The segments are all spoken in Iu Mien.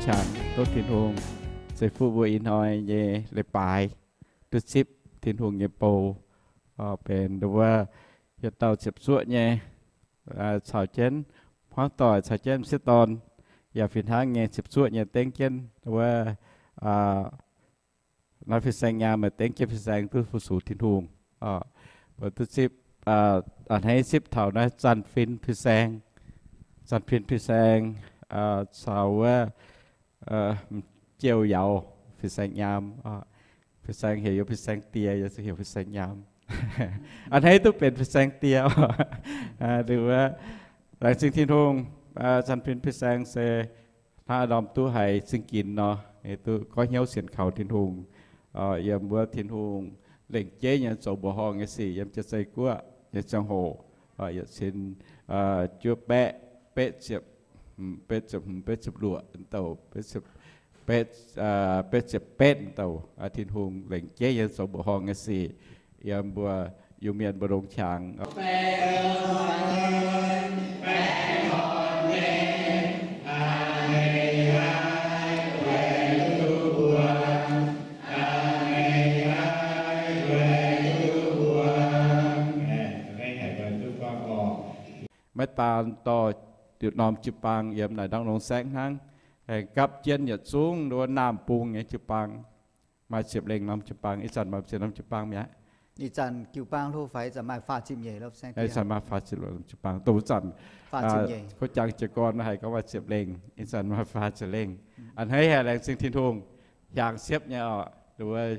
Qangx tov Tin-Hungh ceix fuqv mbuo ih hnoi nyei leiz-baaix duqv zipv Tin-Hungh nyei bou, benx wuov hieh dauh ziepc zuoqv nyei, caux jienv hmuangv doic caux jienv m'sieqv dorn, yaac fih hnangv nyei ziepc zuoqv nyei dengv jienv wuov naaiv fin-saeng nyaam, dengv jienv fin-saeng duqv fu-sux Tin-Hungh. Mbuo duqv zipv, a'hneiv zipv taux naaiv Zanc Fin fin-saeng, Zanc Fin fin-saeng caux wuov M'Jiou Yauz fin-saeng nyaam. Fin-saeng heuc yie fin-saeng die, yie heuc fin-saeng nyaam. A'hneiv duqv benx fin-saeng die. Laengz zingh Tin-Hungh, Zanc Fin fin-saeng se hnangv ndorm duqv haiz zingh ginx nor, duqv goiv hnyouv sienx kaux Tin-Hungh, yiem wuov Tin-Hungh lengc jeiv nyei zoux mbuoqc horngh nyei sic yiem Jaav-Zei Guoqv nyei ziangh hoc, yietc cin juov baeqv betv ziepc, betv ziepc hmz betv ziepc luoqc douc, betv ziepc betv ziepc betv douc, Tin-Hungh lengc jeiv nyei zoux mbuoqc horngh nyei sic yiem mbuo Iu-Mienh mbu'ndongx qangx. Maiv daan dorh diuc norm jiu-baang yiem naaic ndorm longx saengv hnangv, aengx gapv jienv yietc zungv wuov Naamh Bung nyei jiu-baang. Maaih ziepc lengh norm jiu-baang. Ih zanc maaih ziepc norm jiu-baang mi'aqv? Ih zanc jiu-baang hlo faix, ih zanc maaih faah ziepc nyeic norm jiu-baang. Dongh wuov zanc, kov jangx jiez gorn haiz gorngv maaih ziepc lengh, ih zanc maaih faah ziepc lengh. A'hneiv haic, laengz zingh Tin-Hungh, hiaangx siepv nyei oc. Wuov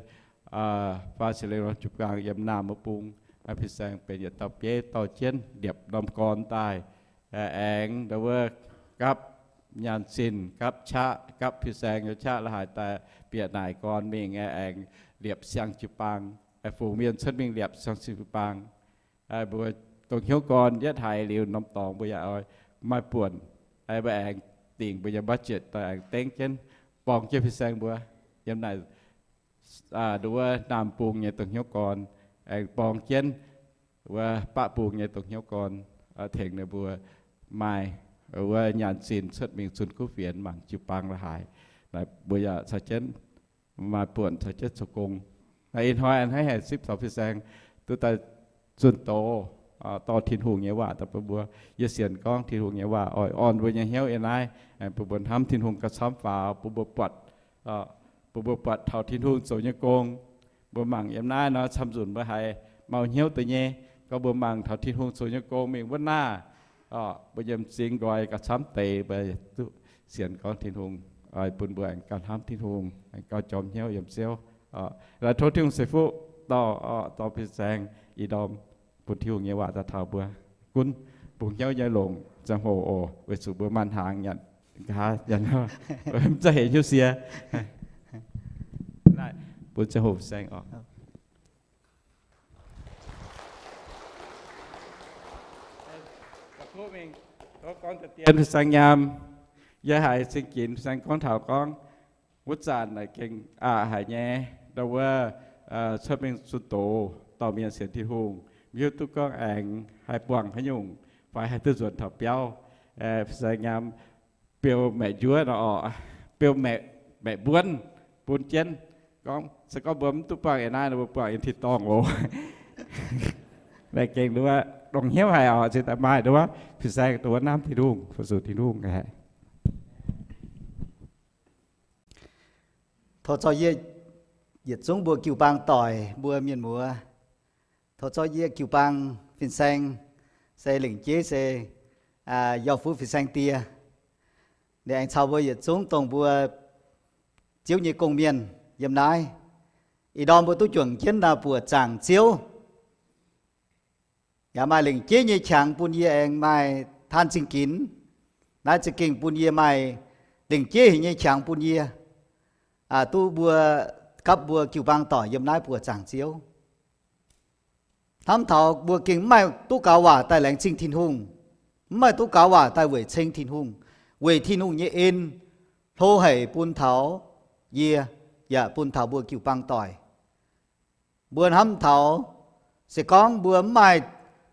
faah ziepc lengh norm jiu-baang yiem Naamh wuov bung, fin-saeng benx yietc dauh bieiv dorh jienv liepc norm gorn daaih, aengx wuov gapv nyaanh zinh, gapv qaqv, gapv fin-saeng nyei qaqv la'haaix daaih bieqc naaic gorn mingh, aengx liepc siang jiu-baang, fungx mienh cuotv mingh liepc siang jiu-baang. Mbuo dongh hnyouv gorn yietv haiz liuz norm dorngx mbuo yaac oix maaih buonc, mbuo aengx dingc mbuo nyei budget daaih aengx dengv jienv, borngz jienv fin-saeng mbuo yiem naaic wuov Naamh Bung nyei dongh hnyouv gorn, aengx borngz jienv wuov Baqv Bung nyei dongh hnyouv gorn, tengx ninh mbuo maaih wuov nyaanh zinh cuotv mingh zunh kuv fienx mangc jiu-baang la'haaix. Naaic mbuo yaac caux jienv maaih buonc caux jienv zoux gong. Naaiv ih hnoi a'hneiv haic zipv taux fin-saeng duqv daaih zunh doz, dorh Tin-Hungh nyei waac daaih bun mbuo. Yie sienx gorngv Tin-Hungh nyei waac oix orn mbuo nyei hnyouv yiem naaiv, bun mbuo hnamv Tin-Hungh gauh camv faaux, bun mbuo buatc, bun mbuo buatc taux Tin-Hungh zoux nyei gong. Mbuo mangc yiem naaiv nor, camv-nzunc mbuo haiz mau hnyouv deix nyei. Gorngv mbuo mangc taux Tin-Hungh zoux nyei gong mingh wuov naaiv, mbuo nyei m'zing nqoi gauh camv deix, mbuo duqv sienx gorngv Tin-Hungh oix bun mbuo aengx gauh hnamv Tin-Hungh, aengx gauh jorm hnyouv yiem Ziouv. Laaix tov Tin-Hungh ceix fuqv dorh, dorh fin-saeng ih ndorm bun Tin-Hungh nyei waac daaih taux mbuo. Gunv bungx hnyouv nyei longc ziangh hoc oc, weic zuqc mbuo maaih hnaangx nyanc nqa'haav, mv zeiz hec hnyouv sie. Bun ziangh hoc fin-saeng oc. Fin-saeng nyaam, yie haiz zingh ginx fin-saeng gorngv taux gorngv wuov zanc naaic gengh aqc haic nyei, ndau wuov cuotv mingh zunh doz dorh mienh sienx Tin-Hungh, mv hiuv duqv gorngv aengx haih buangh haaix nyungc fai haih duqv nzuonx taux biauv. Fin-saeng nyaam, beu maeqc njuov nor oc, beu maeqc, maeqc mbuonv bun jienv. Gorngv se gorngv mbuo mv duqv buangh yiem naaiv nor, mbuo buangh yiem tin-dorngh oc. Naaic gengh nduov dongh hnyouv haic oc, cingx daaih maaih nduov fin-saeng nduov hnamv Tin-Hungh, fu-sux Tin-Hungh haic. Tov zorqv yie, yietc zungv mbuo jiu-baang doic, mbuo mienh muoz, tov zorqv yie jiu-baang fin-saeng se lengc jeiv se Yauh Fuqv fin-saeng die. Ninh aengx caux mbuo yietc zungv dongh mbuo Ziouv nyei gong-mienh yiem naaiv. Ih ndorm mbuo duqv juangc jienv naaic buoqc zaangc Ziouv, yaac maaih lengc jeiv nyei qangx bun yie aengx maaih taan zingh ginx. Naaiv za'gengh bun yie maaih lengc jeiv haic nyei qangx bun yie duqv mbuo gapv mbuo jiu-baang doic yiem naaiv buoqc zaangc Ziouv. Hnamv taux mbuo gengh mv maaih duqv gaux waac daaih laengz zingh Tin-Hungh, mv maaih duqv gaux waac daaih weic ceng Tin-Hungh, weic Tin-Hungh nyei en hlo haic bun taux yie, yaac bun taux mbuo jiu-baang doic. Mbuo hnamv taux, se gorngv mbuo mv maaih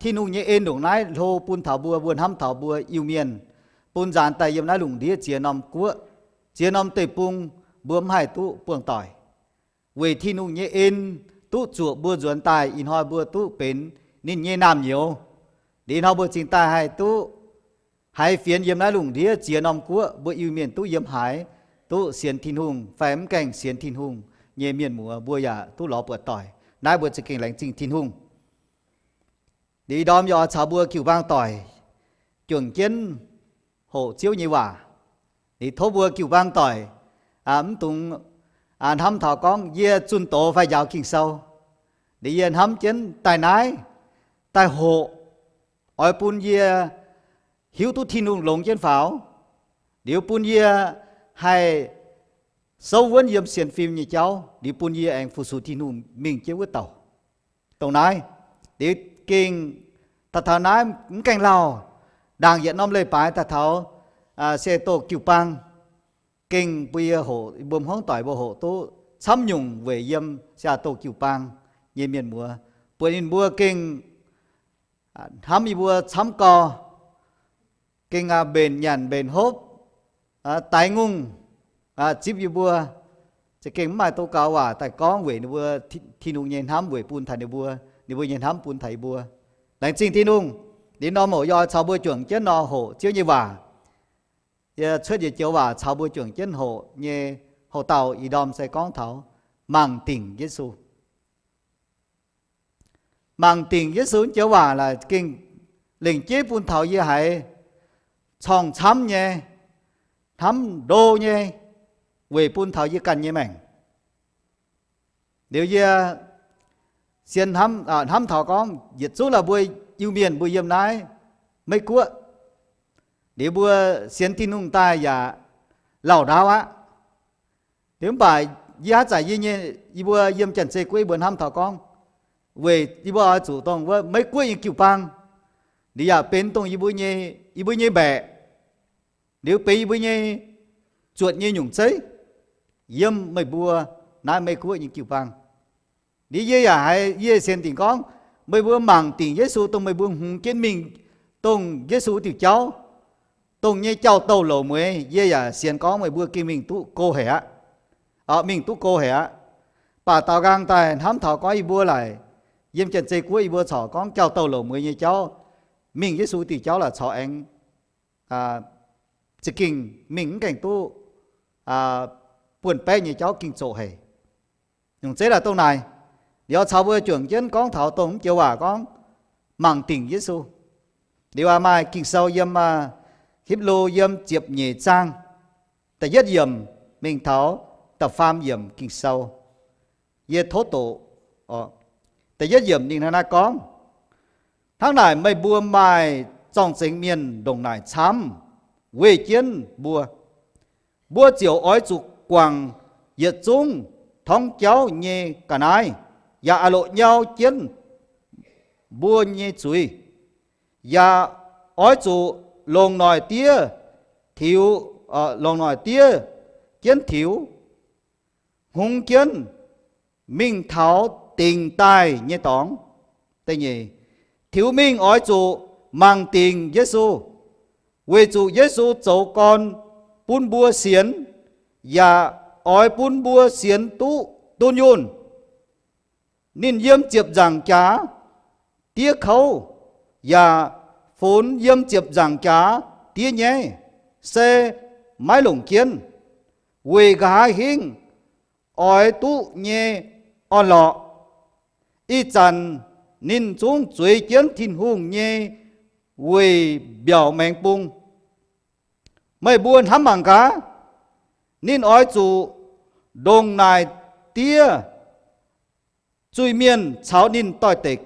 Tin-Hungh nyei en ndongc naaiv hlo bun taux mbuo, mbuo hnamv taux mbuo Iu-Mienh bun nzaanx daaih yiem naaiv lungh ndiev ziex norm guoqv, ziex norm deic-bung mbuo mv haih duqv buangh doic. Weic Tin-Hungh nyei en duqv zuoqc mbuo nzuonx daaih, ih hnoi mbuo duqv benx ninh nyei naamh nyouz. Liuz ih hnoi mbuo cingx daaih haih duqv haiz fienx yiem naaiv lungh ndiev ziex norm guoqv, mbuo Iu-Mienh duqv yiem haaix, duqv sienx Tin-Hungh fai mv gaengh sienx Tin-Hungh nyei mienh muoz, mbuo yaac duqv lorz buatc doic. Naaiv mbuo za'gengh laengz zingh Tin-Hungh. Liuz ih ndorm yaac oix caux mbuo jiu-baang doic juangc jienv hoqc Ziouv nyei waac. Liuz tov mbuo jiu-baang doic mv dungx hnamv taux gorngv yie zunh doz fai njaaux Ging-Sou. Liuz yie hnamv jienv daaih naaiv, daaih hoqc, oix bun yie hiuv duqv Tin-Hungh longx jienv faaux. Liuz bun yie haih souv wuonv yiem sienx fim nyei jauv, liuz bun yie aengx fu-sux Tin-Hungh mingh jienv wuov dauh. Dongh naaiv, liuz gengh daaih taux naaiv mv gaengh lauh, ndaangc yietc norm leiz-baaix daaih taux se doh jiu-baang, gengh bun yie hoqc, mbuo hmuangv doic mbuo hoqc duqv camv nyungc weic yiem se doh jiu-baang nyei mienh muoz, buatc ninh mbuo gengh hnamv yie mbuo camv gau, gengh mbenc nyanc mbenc hopv, daix ngongh zipv yie mbuo. Za'gengh mv maaih douz gaux waac daaih gorngv weic ninh mbuo, Tin-Hungh nyei hnamv weic bun taux ninh mbuo, ninh mbuo nyei hnamv bun taux yie mbuo. Laengz zingh Tin-Hungh. Liuz norm hoc yie oix caux mbuo juangc jienv nor hoqc Ziouv nyei waac. Yie cuotv yietc joux waac caux mbuo juangc jienv hoqc nyei. Hoc dauh ih ndorm se gorngv taux mangc dingc Yesu. Mangc dingc Yesu joux waac laaic gengh lengc jeiv bun taux yie haiz corngh camv nyei, hnamv ndo nyei, weic bun taux yie ganh nyei maengc. Liuz yie sienx hnamv, hnamv taux gorngv yietc zungv laaix mbuo Iu-Mienh mbuo yiem naaiv Meiv Guoqv, liuz mbuo sienx Tin-Hungh daaih yaac lauh ndaauv aqv. Liuz mv baac yie haaix zanc yie nyei, yie mbuo yiem Janx-Zei Guoqv yie mbuo hnamv taux gorngv, weic yie mbuo oix zuqc dongh wuov Meiv Guoqv nyei jiu-baang, liuz yaac benx dongh yie mbuo nyei, yie mbuo nyei mbaeqc, liuz benx yie mbuo nyei zuotc nyei nyungc zeiv yiem meih mbuo naaiv Meiv Guoqv nyei jiu-baang. Liuz yie yaac haiz yie sienx dingc gorngv, meih mbuo mangc dingc Yesu dongh meih mbuo hngongx jienv mingh dongh Yesu diuc jauv, dongh nyei jauv-douh lomc mueiz, yie yaac sienx gorngv meih mbuo gengh mingh duqv go haic aqv. Mingh duqv go haic aqv. Baac daaux nqaang daaih hnamv taux gorngv yie mbuo laaic yiem Janx-Zei Guoqv yie mbuo corc gorngv jauv-douh lomc mueiz nyei jauv, mingh Yesu diuc jauv laaic corc aengx za'gengh mingh mv gaengh duqv buonv-baeqv nyei jauv gengh zoqc haic. Nyungc zeiv laaix dongh naaic, liuz caux mbuo juangc jienv gorngv taux dongh mv joux waac gorngv mangc dingc Yesu. Liuz aqc maaih Ging-Sou yiem Hipv^lu yiem ziepc nyeic zaang da'yietv yiemc mingh taux da'faam yiemc Ging-Sou. Yie tov doqc. Da'yietv yiemc ninh hnangv naaiv gorngv, hnangv naaic meih mbuo maaih zorng-zengx mienh ndongc naaic camv weih jienv mbuo, mbuo ziouc oix zuqc guangc yietc zungv torngv jauv nyei ga'naaiv, yaac a'loqc nyau jienv mbuo nyei zuiz, yaac oix zuqc longc noic diev tiux, longc noic diev jienv tiux, hngongx jienv mingh taux dingc daaih nyei dorngx. Tiux mingh oix zuqc mangc dingc Yesu, weic zuqc Yesu zoux gorn bun mbuo sienx, yaac oix bun mbuo sienx duqv dunh yunh. Ninh yiem ziepc nzaangc jaax diev kouv, yaac funx yiem ziepc nzaangc jaax diev nyaiv, se maiv longc jienv, weic nqa'haav hingv oix duqv nyei orn-lorqc. Ih zanc ninh zungv zueiz jienv Tin-Hungh nyei weic mbiaauc maengx bung. Meih mbuo hnamv mangc gaax, ninh oix zuqc ndongc naaic diev zuiz-mienh caux ninh doix-dekc.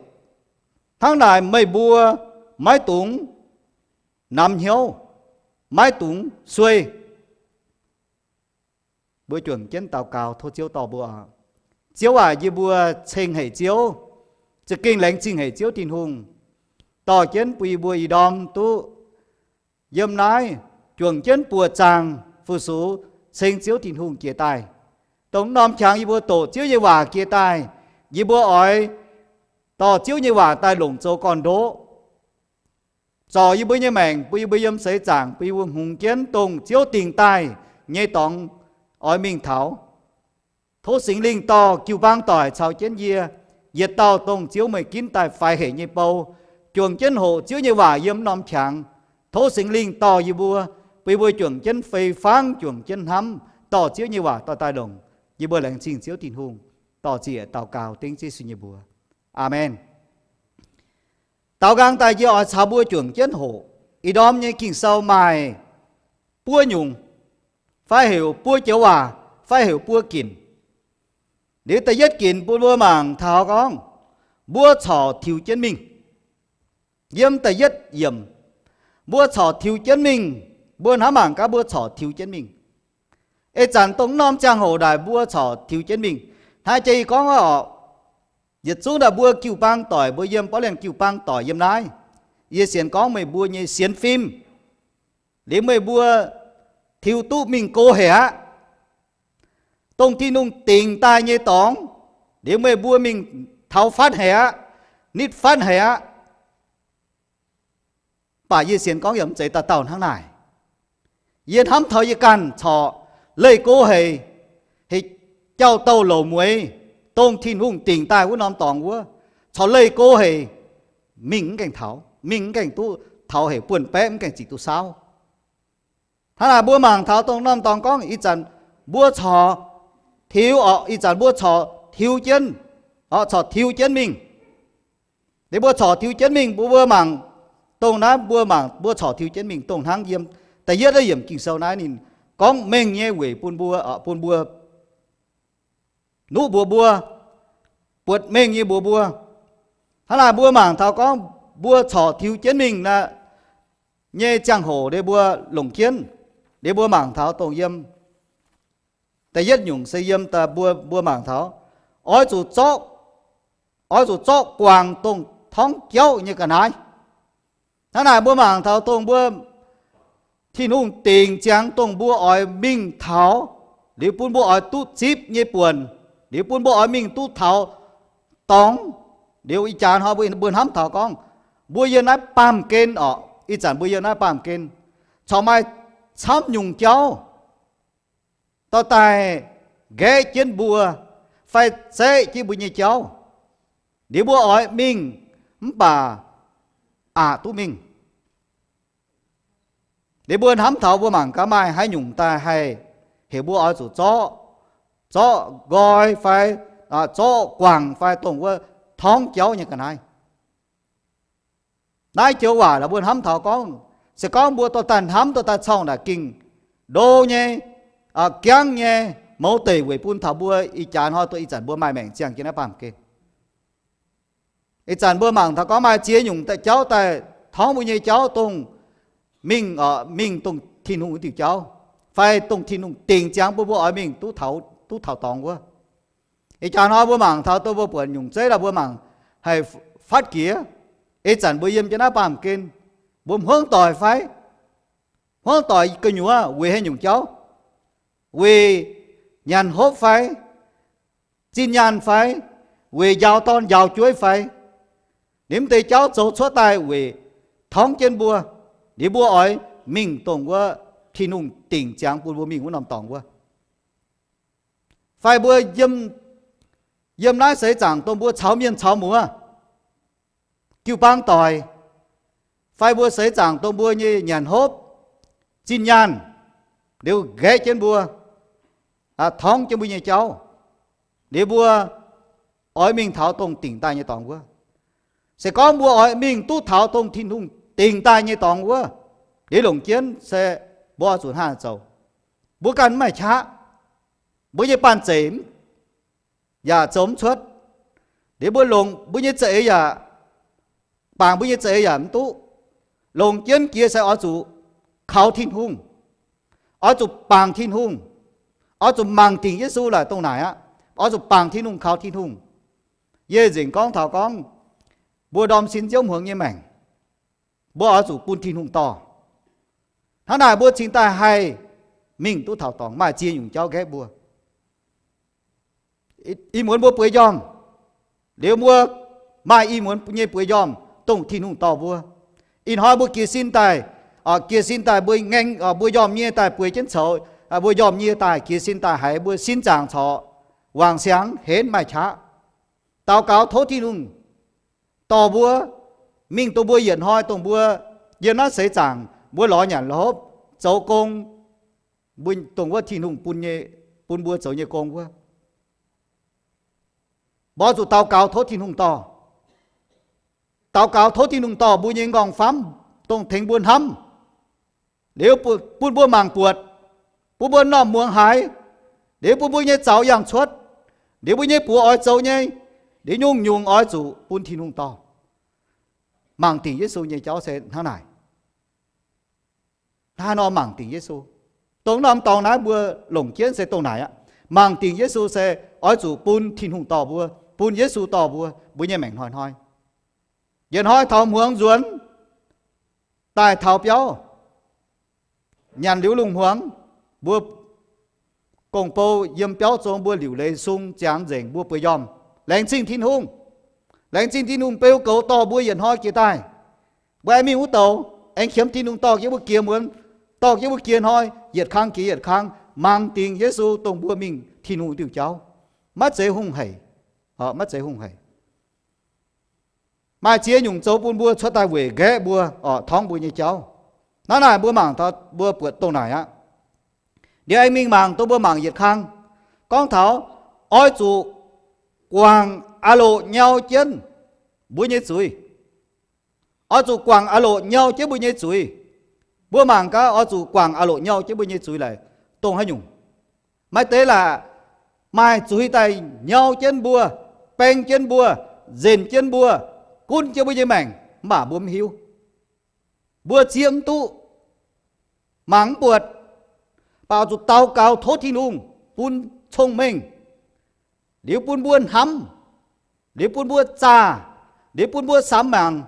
Hnangv naaic meih mbuo maiv dungx namx hnyouv, maiv dungx suei. Mbuo juangc jienv daux gaux tov Ziouv dorh mbuo. Ziouv aac, yie mbuo ceng haic Ziouv, za'gengh laengz zingh haic Ziouv Tin-Hungh, dorh jienv bun yie mbuo ih ndorm duqv yiem naaiv juangc jienv buoz-zaangc fu-sux ceng Ziouv Tin-Hungh jiex daaih. Dongh norm qangx yie mbuo doqc Ziouv nyei waac jiex daaih, yie mbuo oix dorh Ziouv nyei waac daaih longc zoux gorn-ndoqv, zorc yie mbuo nyei maengc, bun yie mbuo yiem seix zaangc, bun yie mbuo hngongx jienv dongh Ziouv dingc daaih nyei dorngx oix mingh taux. Tov Singx Lingh dorh jiu-baang doic caux jienv yie, yietc dauh dongh Ziouv meih ginv daaih faix hec nyei bou, juangc jienv hoqc Ziouv nyei waac yiem norm qangx. Tov Singx Lingh dorh yie mbuo, bun yie mbuo juangc jienv fei fangv, juangc jienv hnamv, dorh Ziouv nyei waac dorh daaih longc. Yie mbuo laengz zingh Ziouv Tin-Hungh, dorh ziec daux gaux dengv Yesu nyei mbuox. Aamen. Daaux nqaang daaih yie oix caux mbuo juangc jienv hoqc. Ih ndorm nyei Ging-Sou maaih buo nyungc, fai heuc buo joux waac, fai heuc buo ginc. Liuz da'yietv ginc bun mbuo mangc taux gorngv, mbuo corc tiux jienv mingh. Yiem da'yietv yiemc, mbuo corc tiux jienv mingh. Mbuo hnamv mangc gaax, mbuo corc tiux jienv mingh. Ih zanc dongh norm ziangh hoc naaic mbuo corc tiux jienv mingh. Hnangv jiex yie gorngv oc, yietc zungv naaic mbuo jiu-baang doic, mbuo yiem Portland jiu-baang doic yiem naaiv, yie sienx gorngv meih mbuo nyei sienx fim, liuz meih mbuo tiux duqv mingh go haic aqv. Dongh Tin-Hungh dingc daaih nyei dorngx, liuz meih mbuo mingh taux fatv haic aqv, nitv fatv haic aqv. Mv baac yie sienx gorngv yaac mv zeiz dauh dauh hnangv naaic. Yie hnamv taux yie ganh corc leih go haic, hec jauv-douh louc mueiz, dongh Tin-Hungh dingc daaih wuov norm dorngx wuov, corc leih go haic, mingh mv gaengh taux, mingh mv gaengh duqv taux hec, buonv-baeqv mv gaengh ziqc duqv saauv. Hnangv naaic mbuo mangc taux dongh norm dorngx gorngv ih zanc mbuo corc tiux oc, ih zanc mbuo corc tiux jienv, oc, corc tiux jienv mingh. Liuz mbuo corc tiux jienv mingh, mbuo, mbuo mangc dongh naaiv, mbuo mangc mbuo corc tiux jienv mingh dongh hnangv yiem da'yietv yiemc Ging-Sou naaiv ninh gorngv mengh nyei weic bun mbuo, bun mbuo nuqv mbuox mbuo, buatc mengh nyei mbuox mbuo. Hnangv naaic mbuo mangc taux gorngv mbuo corc tiux jienv mingh naaic nyei ziangh hoc liuz mbuo longc jienv, liuz mbuo mangc taux dongh yiem da'yietv nyungc se yiem mbuo, mbuo mangc taux oix zuqc zorqv, oix zuqc zorqv guangc dongh torngv jauv nyei ga'naaiv. Hnangv naaic mbuo mangc taux dongh mbuo Tin-Hungh dingc ziangx dongh mbuo oix mingh taux, liuz bun mbuo oix duqv zipv nyei buonc, liuz bun mbuo oix mingh duqv taux dorngx. Liuz ih jaax hnoi mbuo, mbuo hnamv taux gorngv mbuo yiem naaiv baamh gen oc, ih zanc mbuo yiem naaiv baamh gen corc maaih camv nyungc jauv dorh daaih nqaeqv jienv mbuo fai zeqv jienv mbuo nyei jauv. Liuz mbuo oix mingh mv baac aqc duqv mingh. Liuz mbuo hnamv taux mbuo mangc gaax maaih haaix nyungc daaih haih heuc mbuo oix zuqc zorqv, zorqv nqoi fai zorqv guangc fai dongh wuov torngv jauv nyei ga'naaiv. Naaiv joux waac laaix mbuo hnamv taux gorngv, se gorngv mbuo dorh daaih hnamv, dorh daaih corngh naaic gengh ndo nyei, jangv nyei mouz deic weic bun taux mbuo ih jaax hnoi dongh ih zanc mbuo maaih maengc ziangh jienv naaiv baamh gen. Ih zanc mbuo mangc taux gorngv maaih ziex nyungc jauv daaih torngv mbuo nyei jauv dongh mingh, mingh dongh Tin-Hungh wuov diuh jauv, fai dongh Tin-Hungh dingc ziangx bun mbuo oix mingh duqv taux dorngx wuov. Ih jaax hnoi mbuo mangc taux dongh mbuo buatc nyungc zeiv laaix mbuo mangc haih fatv jiex. Ih zanc mbuo yiem jienv naaiv baamh gen, mbuo hmuangv doic fai? Hmuangv doic gu'nyuoz weic haaix nyungc jauv? Weic nyanc hopv fai? Zinh nyaanh fai? Weic njaaux dorn njaaux jueiv fai? Liuz mv deix jauv zoux cuotv daaih weic torngv jienv mbuo. Liuz mbuo oix mingh dongh wuov Tin-Hungh dingc ziangx bun mbuo mingh wuov norm dorngx wuov. Fai mbuo yiem naaiv seix zaangc dongh mbuo caux mienh caux muoz, jiu-baang doic, fai mbuo seix zaangc dongh mbuo nyei nyanc hopv, zinh nyaanh, liuz nqaeqv jienv mbuo, torngv jienv mbuo nyei jauv, liuz mbuo oix mingh taux dongh dingc daaih nyei dorngx wuov. Se gorngv mbuo oix mingh duqv taux dongh Tin-Hungh dingc daaih nyei dorngx wuov, liuz longc jienv se mbuo oix zuqc hnangv haaix zoux. Mbuo ganh mv maaih qaqv, mbuo nyei banh zeic yaac zoux mv cuotv. Liuz mbuo longc mbuo nyei za'eix yaac, bangc mbuo nyei za'eix yaac mv duqv. Longc jienv jiex se oix zuqc kaux Tin-Hungh, oix zuqc bangc Tin-Hungh, oix zuqc mangc dingc Yesu laaix dongh naaic aqv. Oix zuqc bangc Tin-Hungh, kaux Tin-Hungh. Yie nzengc gorngv taux gorngv mbuo ndorm sin nziouv hmuangx nyei maengc, mbuo oix zuqc bun Tin-Hungh dorh. Hnangv naaic mbuo cingx daaih haih mingh duqv taux dorngx, maaih ziex nyungc jauv nqaeqv mbuo. Ih muonz mbuo bueix njormh, liuz mbuo maaih ih muonz nyei bueix njormh dongh Tin-Hungh dorh mbuo. Ih hnoi mbuo jiez sin daaih, jiez sin daaih mbuo ngaeng, mbuo njormh nyei daaih bueix jienv coux, Mbuo njormh nyie daaih, jiez sin daaih haiz mbuo sin zaangc corc wangc siangx henv maaih qaqv. Daux gaux tov Tin-Hungh dorh mbuo mingh, dongh mbuo yietc hnoi, dongh mbuo yiem naaiv seix zaangc mbuo lorz nyanc lorz hopv zoux gong, dongh wuov Tin-Hungh bun nyei, bun mbuo zoux nyei gong wuov. Mbuo zuqc daux gaux tov Tin-Hungh dorh. Daux gaux tov Tin-Hungh dorh mbuo nyei nqorngv-famv, dongh tengx mbuo hnamv, liuz bun mbuo mangc buatc, bun mbuo m'normh muangx haiz, liuz bun mbuo nyei zaux yangh cuotv, liuz mbuo nyei buoz oix zoux nyei, liuz nyungc-nyungc oix zuqc bun Tin-Hungh dorh. Mangc dingc Yesu nyei jauv se hnangv naaic. Hnangv nor mangc dingc Yesu. Dongh norm dorngx naaiv mbuo longc jienv se dongh naaic aqv. Mangc dingc Yesu se oix zuqc bun Tin-Hungh dorh mbuo, bun Yesu dorh mbuo, mbuo nyei maengc hnoi-hnoi. Yietc hnoi taux hmuangx nzuonx daaih taux biauv, nyanc liuz lungh hmuangx, mbuo gong-bou yiem biauv zong, mbuo liuc leiz sung ziangx nzengc, mbuo bueix njormh. Laengz zingh Tin-Hungh. Laengz zingh Tin-Hungh beu goux dorh mbuo yietc hnoi jiex daaih. Mbuo aengx mingh wuov douz, aengx qiemx Tin-Hungh dorh jienv mbuo jiex muonz, dorh jienv mbuo jiex hnoi, yietc kang jiex yietc kang, mangc dingc Yesu dongh mbuo mingh Tin-Hungh diuh jauv. Maiv zeiz hungh heic, maiv zeiz hungh heic. Maaih ziex nyungc zoux bun mbuo cuotv daaih weic nqaeqv mbuo, orqc, torngv mbuo nyei jauv. Hnangv naaic mbuo mangc taux, mbuo buatc dongh naaic aqv. Liuz aengx mingh mangc, dongh mbuo mangc yietc kang, gorngv taux oix zuqc guangc a'loc nyau jienv mbuo nyei zuiz. Oix zuqc guangc a'loc nyau jienv mbuo nyei zuiz. Mbuo mangc gaax, oix zuqc guangc a'loc nyau jienv mbuo nyei zuiz laaix dongh haaix nyungc. Maaih deix laaix maaih zuiz daaih nyau jienv mbuo, baeng jienv mbuo, nzenc jienv mbuo, gunv jienv mbuo nyei maengc, mv baac mbuo mv hiuv. Mbuo zieqv mv duqv, mangc mv buatc, mv baac oix zuqc daux gaux tov Tin-Hungh bun cong-mengh, liuz bun mbuo hnamv, liuz bun mbuo zaah, liuz bun mbuo samx mangc,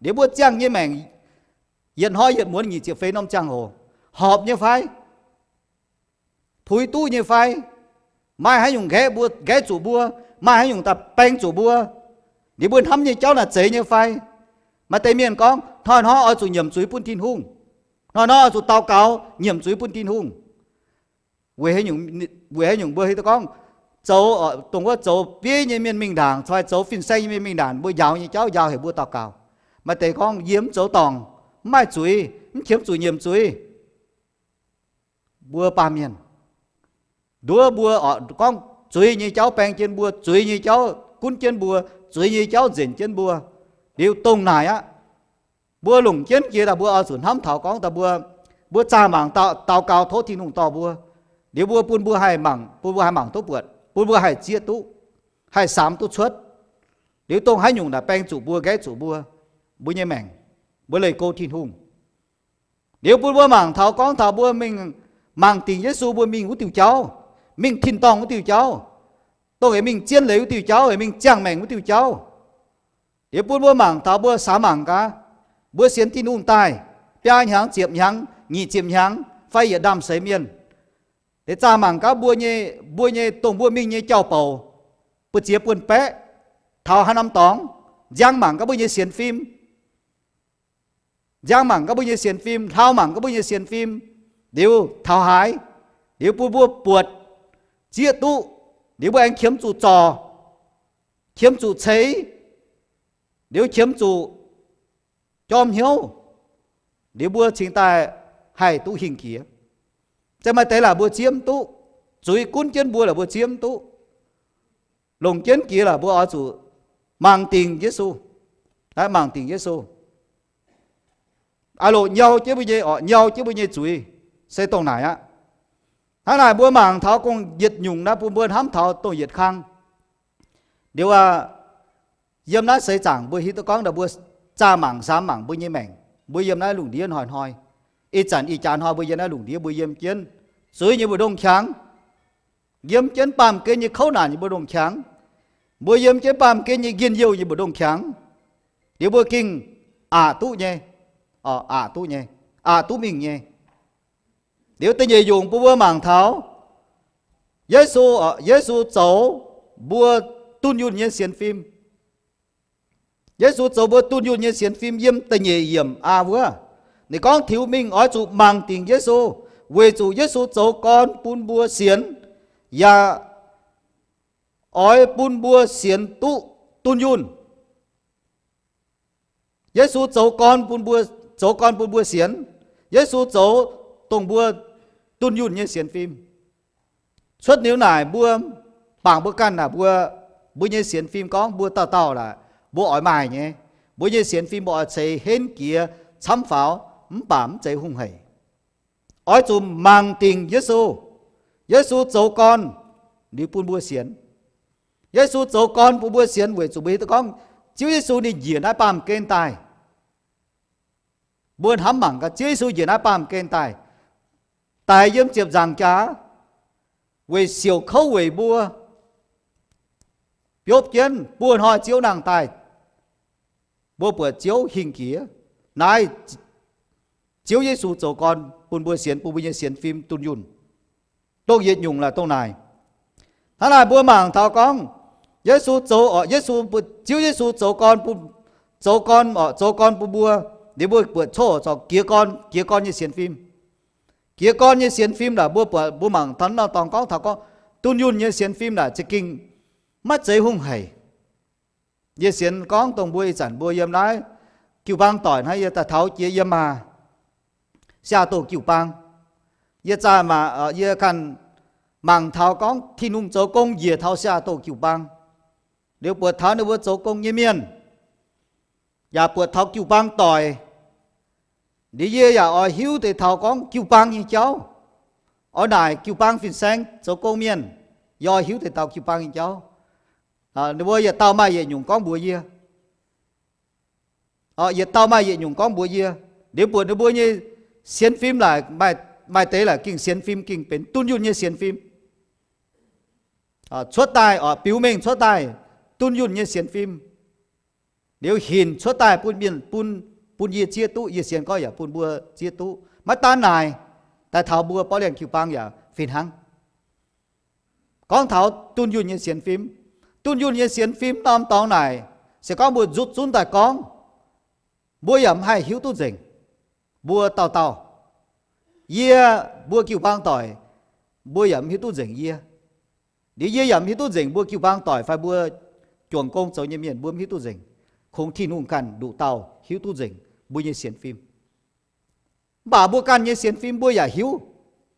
liuz mbuo ziangh nyei maengc yietc hnoi yietc muonz nyic ziepc feix norm ziangh hoc horpc nyei fai? Puix duqv nyei fai? Maaih haaix nyungc nqaeqv mbuo, nqaeqv zuqc mbuo, maaih haaix nyungc daaih baeng zuqc mbuo, liuz mbuo hnamv nyei jauv naaic zeiz nyei fai? Maaih deix mienh gorngv, hnoi-hnoi oix zuqc nyiemc zuiz bun Tin-Hungh. Hnoi-hnoi oix zuqc daux gaux nyiemc zuiz bun Tin-Hungh. Weic haaix nyungc mbuo hiuv duqv gorngv zoux, dongh wuov zoux bieiv nyei mienh mingh ndaangc, caux zoux fin-saeng nyei mienh mingh ndaangc, mbuo njaaux nyei jauv njaaux heuc mbuo daux gaux. Maaih deix gorngv, yie mv zoux dorngc, mv maaih zuiz, mv qiemx zuqc nyiemc zuiz. Mbuo baamh mienh, nduov mbuo, orqc, gorngv zuiz nyei jauv baeng jienv mbuo, zuiz nyei jauv gunv jienv mbuo, zuiz nyei jauv nzenc jienv mbuo. Liuz dongh naaic aqv, mbuo longc jienv jiex daaih mbuo oix zuqc hnamv taux gorngv daaih mbuo, mbuo zaah mangc, daux gaux tov Tin-Hungh dorh mbuo. Liuz mbuo bun mbuo haih mangc, bun mbuo haih mangc duqv buatc, bun mbuo haih zieqv duqv, haih samx duqv cuotv. Liuz dongh haaix nyungc naaic baeng zuqc mbuo, nqaeqv zuqc mbuo, mbuo nyei maengc, mbuo leih go Tin-Hungh. Liuz bun mbuo mangc taux gorngv taux mbuo mingh mangc dingc Yesu, mbuo mingh wuov diuh jauv, mingh tin-dorngh wuov diuh jauv, dongh aengx mingh zien leiz wuov diuh jauv, aengx mingh ziangh maengc wuov diuh jauv. Liuz bun mbuo mangc taux mbuo samx mangc gaax, mbuo sienx Tin-Hungh daaih biaa hnyangx, ziepc hnyangx, nyic ziepc hnyangx, fai yietc ndaamv-seix mienh, deix zaah mangc gaax mbuo nyei, mbuo nyei dongh mbuo mingh nyei jauv-bouc, buoz-ziex buonc-baeqv, taux haaix norm dorngx, nziang mangc gaax mbuo nyei sienx fim, nziang mangc gaax mbuo nyei sienx fim, hlau mangc gaax mbuo nyei sienx fim, liuz taux haaix, liuz bun mbuo buatc, zieqv duqv, liuz mbuo aengx qiemx zuqc zorc, qiemx zuqc ceix, liuz qiemx zuqc jorm hnyouv, liuz mbuo cingx daaih haih duqv hingh jiex. Se maaih deix laaix mbuo zieqv mv duqv, zuiz gunv jienv mbuo laaix mbuo zieqv mv duqv, longc jienv jiex laaix mbuo oix zuqc mangc dingc Yesu. Mangc dingc Yesu, a'loc nyau jienv mbuo nyei, orqc, nyau jienv mbuo nyei zuiz, se dongh naaic aqv. Hnangv naaic mbuo mangc taux gong yietc nyungc naaiv bun mbuo hnamv taux dongh yietc kang. Liuz aac, yiem naaiv seix zaangc mbuo hiuv duqv gorngv mbuo zaah mangc samx mangc mbuo nyei maengc, mbuo yiem naaiv lungh ndiev hnoi-hnoi, ih zanc ih jaax hnoi mbuo yiem naaiv lungh ndiev mbuo yiem jienv, zuiz nyei mbu'ndongx qangx, yiem jienv baamh gen nyei kouv naanc nyei mbu'ndongx qangx, mbuo yiem jienv baamh gen nyei njien-youh nyei mbu'ndongx qangx, liuz mbuo gengh aqc duqv nyei, aqc duqv nyei, aqc duqv mingh nyei. Liuz da'nyeic nyungc bun mbuo mangc taux Yesu, Yesu zoux mbuo dunh yunh nyei sienx fim. Yesu zoux mbuo dunh yunh nyei sienx fim yiem da'nyeic yiemc aa wuov. Ninh gorngv tiux mingh oix zuqc mangc dingc Yesu, Weic zuqc Yesu zoux gorn bun mbuo sienx, yaac oix bun mbuo sienx duqv dunh yunh. Yesu zoux gorn bun mbuo, zoux gorn bun mbuo sienx. Yesu zoux dongh mbuo dunh yunh nyei sienx fim. Cuotv liuz naaic mbuo bangc mbuo ganh naaic mbuo, mbuo nyei sienx fim gorngv mbuo dauh dauh naaic mbuo oix maaih nyei. Mbuo nyei sienx fim mbuo oix ceix henv jiex camv faaux, mv baac mv zeiz hungh heic. Oix zuqc mangc dingc Yesu. Yesu zoux gorn liuz bun mbuo sienx. Yesu zoux gorn bun mbuo sienx weic zuqc mbuo hiuv duqv gorngv Ziouv Yesu ninh njiec naaiv baamh gen daaih. Mbuo hnamv mangc gaax, Ziouv Yesu njiec naaiv baamh gen daaih, daic yiem ziepc nzaangc jaax, weic siouc kouv weic mbuo, biopv jienv buo hnoi Ziouv nangh daaih, mbuo buatc Ziouv hingh jiex. Naaiv Ziouv Yesu zoux gorn bun mbuo sienx, bun mbuo nyei sienx fim dunh yunh. Dongh yietc nyungc laaix dongh naaic. Hnangv naaic mbuo mangc taux gorngv Yesu zoux, Yesu, Ziouv Yesu zoux gorn, zoux gorn, zoux gorn bun mbuo, liuz mbuo buatc coqv corc jiez gorn, jiez gorn nyei sienx fim. Jiez gorn nyei sienx fim naaic mbuo buatc, mbuo mangc taux norm dorngx gorngv taux gorngv dunh yunh nyei sienx fim naaic za'gengh maiv zeiz hungh heic. Yie sienx gorngv dongh mbuo ih zanc mbuo yiem naaiv jiu-baang doic hnangv, yie daaih taux jiex yiem maah, Seattle jiu-baang. Yie zaah, yie ganh mangc taux gorngv Tin-Hungh zoux gong njiec taux Seattle jiu-baang, liuz buatc taux ninh mbuo zoux gong nyei mienh, yaac buatc taux jiu-baang doic. Liuz yie yaac oix hiuv deix taux gorngv jiu-baang nyei jauv, oix naaic jiu-baang fin-saeng zoux gong mienh, yie oix hiuv deix taux jiu-baang nyei jauv. Ninh mbuo yietc dauh maaih yietc nyungc gorngv mbuox yie. Yietc dauh maaih yietc nyungc gorngv mbuox yie. Liuz buatc ninh mbuo nyei sienx fim naaic, maaih deix laaic gengh sienx fim gengh benx dunh yunh nyei sienx fim. Cuotv daaih, biux mengh cuotv daaih dunh yunh nyei sienx fim. Liuz hinc cuotv daaih bun mienh, bun, bun yie zieqv duqv, yie sienx gorngv yaac bun mbuo zieqv duqv. Maiv daan naaic, daaih taux mbuo Portland jiu-baang yaac fih hnangv. Gorngv taux dunh yunh nyei sienx fim, dunh yunh nyei sienx fim norm dorngx naaic, se gorngv mbuo nzutv zunv daaih gorngv, mbuo yaac mv haih hiuv duqv nzengc. Mbuo dauh dauh, yie, mbuo jiu-baang doic, mbuo yaac mv hiuv duqv nzengc yie. Liuz yie yaac mv hiuv duqv nzengc mbuo jiu-baang doic fai mbuo juangc gong zoux nyei mienh, mbuo mv hiuv duqv nzengc. Kungx Tin-Hungh ganh nduqc dauh hiuv duqv nzengc mbuo nyei sienx fim. Mv baac mbuo ganh nyei sienx fim mbuo yaac hiuv.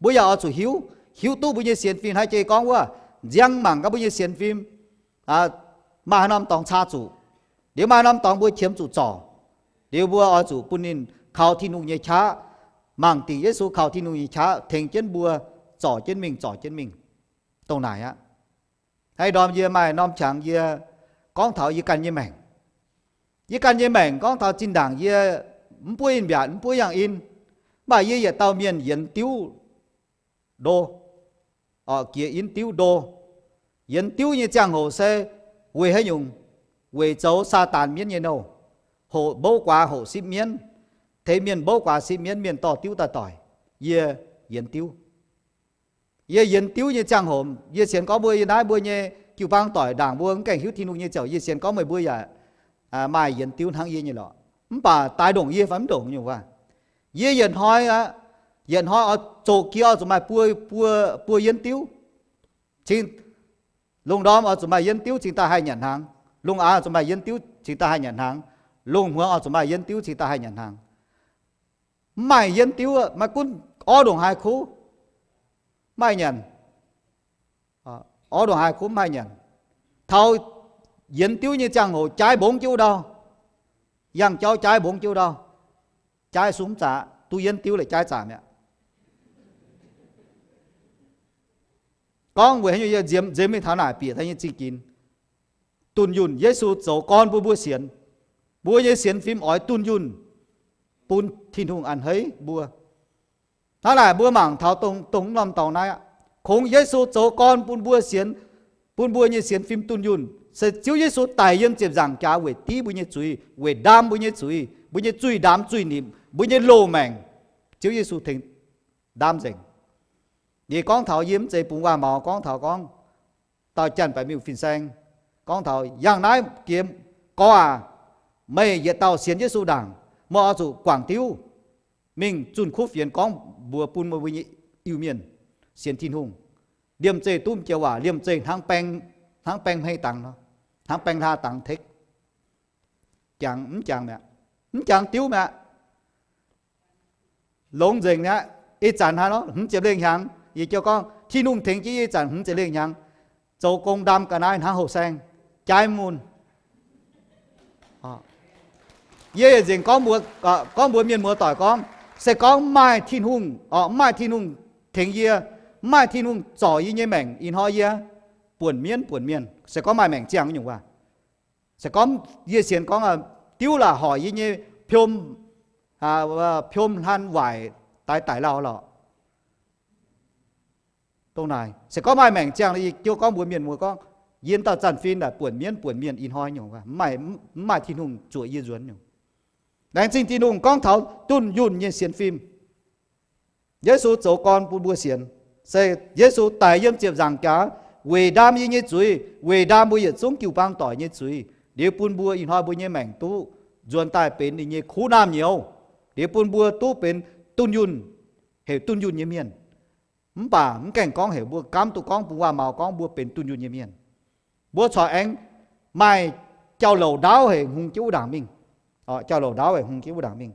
Mbuo yaac oix zuqc hiuv, hiuv duqv mbuo nyei sienx fim. Hnangv jiex gorngv wuov, nziang mangc gaax mbuo nyei sienx fim, maaih haaix norm dorngx caa zuqc, liuz maaih haaix norm dorngx mbuo qiemx zuqc zorc, liuz mbuo oix zuqc bun ninh kaux Tin-Hungh nyei qaqv, mangc dingc Yesu kaux Tin-Hungh nyei qaqv tengx jienv mbuo zorc jienv mingh, zorc jienv mingh. Dongh naaic aqv. Haaix ndorm yie maaih norm qangx yie gorngv taux yie ganh nyei maengc. Yie ganh nyei maengc gorngv taux zinh ndaangc yie mv buov in-mbiatc, mv buov yangh in, mv baac yie yietc dauh mienh yienx diuv ndo, jiex in diuv ndo. Yienx diuv nyei ziangh hoc se weic haaix nyungc? Weic zoux Saadaan mienv nyei nouh, hoqc mbouv guaax hoqc sipv mienv, teix mienh mbouv guaax sipv mienv, mienh dorh diuv daaih doic, yie yienx diuv. Yie yienx diuv nyei ziangh hoc, yie sienx gorngv mbuo yie naaiv mbuo nyei jiu-baang doic ndaangc mbuo mv gaengh hiuv Tin-Hungh nyei ziouc, yie sienx gorngv meih mbuo yaac maaih yienx diuv hnangv yie nyei lorqc. Mv baac daaih ndongc yie fai mv ndongc nyungc waac, yie yietc hnoi, yietc hnoi oix zoqc jiex oix zuqc maaih buo, buo, buo yienx diuv. Cingx lungh ndorm oix zuqc maaih yienx diuv cingx daaih haih nyanc hnaangx. Lungh aanx oix zuqc maaih yienx diuv cingx daaih haih nyanc hnaangx. Lungh muonz oix zuqc maaih yienx diuv cingx daaih haih nyanc hnaangx. Mv maaih yienx diuv, maiv gunv orv ndongc haaix kuv, mv haih nyanc. Orv ndongc haaix kuv mv haih nyanc. Taux yienx diuv nyei ziangh hoc jaaiv mbongv jiuv ndau, yangh jauv jaaiv mbongv jiuv ndau, jaaiv sung mv zaqc, duqv yienx diuv la'jaaiv zaqc mi'aqv. Gorngv weic haaix nyungc yie nzemx mingh taux naaic bieqc daaih nyei zingh ginx, dunh yunh. Yesu zoux gorn bun mbuo sienx. Mbuo nyei sienx fim oix dunh yunh, bun Tin-Hungh a'hneiv mbuo. Hnangv naaic mbuo mangc taux dongh, dongh norm dorngx naaiv aqv. Kungx Yesu zoux gorn bun mbuo sienx, bun mbuo nyei sienx fim dunh yunh, se Ziouv Yesu daic yiem ziepc nzaangc jaax weic div mbuo nyei zuiz, weic ndaam mbuo nyei zuiz, mbuo nyei zuiz ndaam zuiz nimc, mbuo nyei loz-maengc, Ziouv Yesu tengx ndaam nzengc. Yie gorngv taux yie mv zeiz bungx waac-maux gorngv taux gorngv dauh janx-baeqc miuc fin-saeng gorngv taux yangh naaiv jiex, Gorx aac, meih yietc dauh sienx Yesu ndaangc, meih oix zuqc guangc diuv mingh zunh kuv fienx gorngv mbuox bun meih mbuo nyei Iu-Mienh sienx Tin-Hungh, liemh zeih duqv m'jiex waac, liemh zeih hnangv baeng, hnangv baeng hmei dangx nor, hnangv baeng hlaa dangx tekv. Jangx mv jangx mi'aqv? Mv jangx diuv mi'aqv. Longx nzengc mi'aqv. Ih zanc hnangv nor hmz ziepc lengh hnyangx, yie jiu gorngv Tin-Hungh tengx jienv yie ih zanc hmz ziepc lengh hnyangx zoux gong ndaam ga'naaiv hnangv houh saeng, jaaiv mun. Yie yietc nzengc gorngv mbuox, gorngv mbuox mienh muoz-doic gorngv, se gorngv mv maaih Tin-Hungh, mv maaih Tin-Hungh tengx yie, mv maaih Tin-Hungh zorc yie nyei maengc ih hnoi yie buonc mienv buonc mienh. Se gorngv maaih maengc ziangh nyungc waac, se gorngv yie sienx gorngv diuv laac hoic yie nyei piom, piom hlan waaic daix daic lauh lorqc. Dongh naaic se gorngv maaih maengc ziangh, yie jiu gorngv mbuox mienh muoz gorngv, yie dauh zanc-fin naaic buonc mienv buonc mienh ih hnoi nyungc, mv maaih Tin-Hungh zuoqc yie nzuonx nyungc. Laengz zingh Tin-Hungh gorngv taux dunh yunh nyei sienx fim. Yesu zoux gorn bun mbuo sienx, se Yesu daic yiem ziepc nzaangc jaax weic ndaam yie nyei zuiz, weic ndaam mbuo yietc zungv jiu-baang doic nyei zuiz, liuz bun mbuo ih hnoi mbuo nyei maengc duqv nzuonx daaih benx ninh nyei kuv naamh nyouz, liuz bun mbuo duqv benx dunh yunh, heuc dunh yunh nyei mienh. Mv baac mv gaengh gorngv heuc mbuo gaamv duqv gorngv bun waac-maux gorngv mbuo benx dunh yunh nyei mienh. Mbuo corc aengx maaih jauv-louc ndaauv haic hngongx jienv wuov ndaangc mingh. Jauv-louc ndaauv haic hngongx jienv wuov ndaangc mingh.